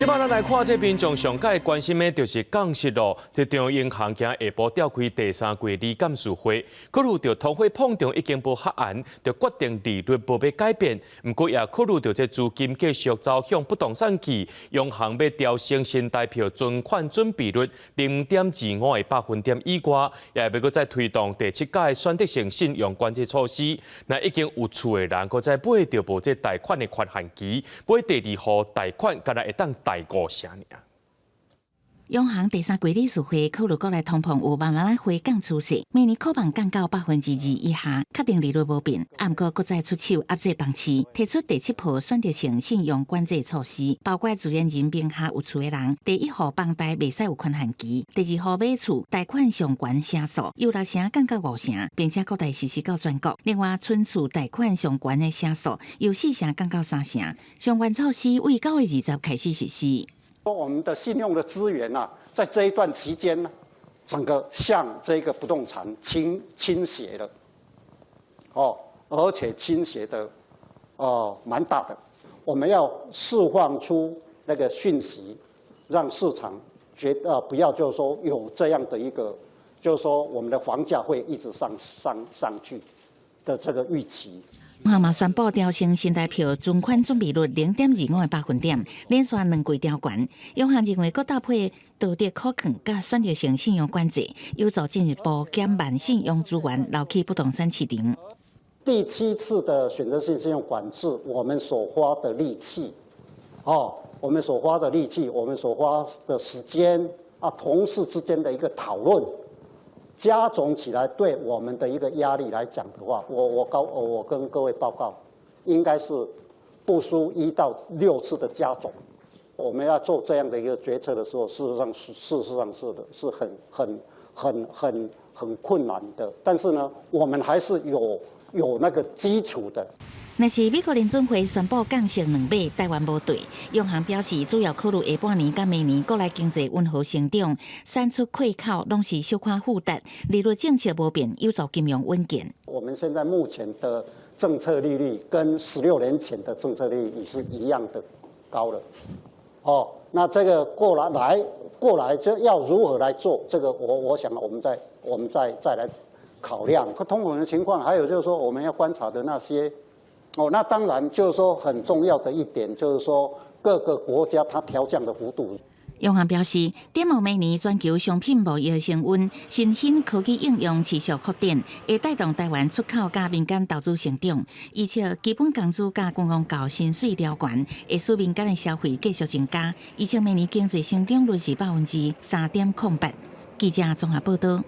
這擺咱來看，這民眾上蓋關心的就是降息咯。這中央銀行今下晡召開第三季理監事會，考慮著通貨膨脹已經無遐懸，就決定利率無欲改變。毋過也考慮著這資金繼續走向不動產去，央行欲調升新台票存款準備率0.25個百分點以外，也欲閣再推動第七屆選擇性信用管制措施。若已經有厝的人，閣再買著無這貸款的寬限期，買第二戶貸款，敢若會當貸5成爾。央行第三季理事會考慮國內通膨有慢慢仔回降趨勢，明年可望降到2%以下，確定利率無變。毋過閣再出手壓制房市，提出第七波選擇性信用管制措施，包括自然人名下有厝的人，第一戶房貸袂使有寬限期，第二戶買厝貸款上懸成數由6成降到5成，並且擴大實施到全國。另外，新厝貸款上懸的成數由4成降到3成，相關措施為9月20開始實施。我們的信用的資源啊，在這一段期間呢，整個向這個不動產傾斜了，哦，而且傾斜的哦蠻大的。我們要釋放出那個訊息，讓市場覺得不要就是說有這樣的一個，就是說我們的房價會一直上去的這個預期。央行嘛宣布調升新台票存款準備率0.25個百分點，連續兩季調懸。央行認為，閣搭配道德可控佮選擇性信用管制，有助進一步減慢信用資源流去不動產市場。第七次的選擇性信用管制，我們所花的力氣，哦，我們所花的力氣，我們所花的時間啊，同事之間的一個討論，加總起來，對我們的一個壓力來講的話，我跟各位報告，應該是不輸1到6次的加總。我們要做這樣的一個決策的時候，事實上是的，是很很很很很困難的。但是呢，我們還是有那個基礎的。若是美國聯準會宣布降息2碼，台灣無綴。央行表示，主要考慮下半年佮明年國內經濟溫和成長，產出缺口攏是小可負擔，利率政策無變，有助金融穩健。我們現在目前的政策利率跟16年前的政策利率也是一樣的高了。哦，那這個過來就要如何來做？這個我想我們再來考量通膨的情況，還有就是說我們要觀察的那些。哦，那當然就是說很重要的一點，就是說各個國家它調降的幅度。央行表示，展望明年全球商品貿易升溫，新興科技應用持續擴展，會帶動台灣出口佮民間投資成長。而且基本工資佮軍公教薪水調懸，會使民間的消費繼續增加。預測明年經濟成長率是3.08%。記者綜合報道。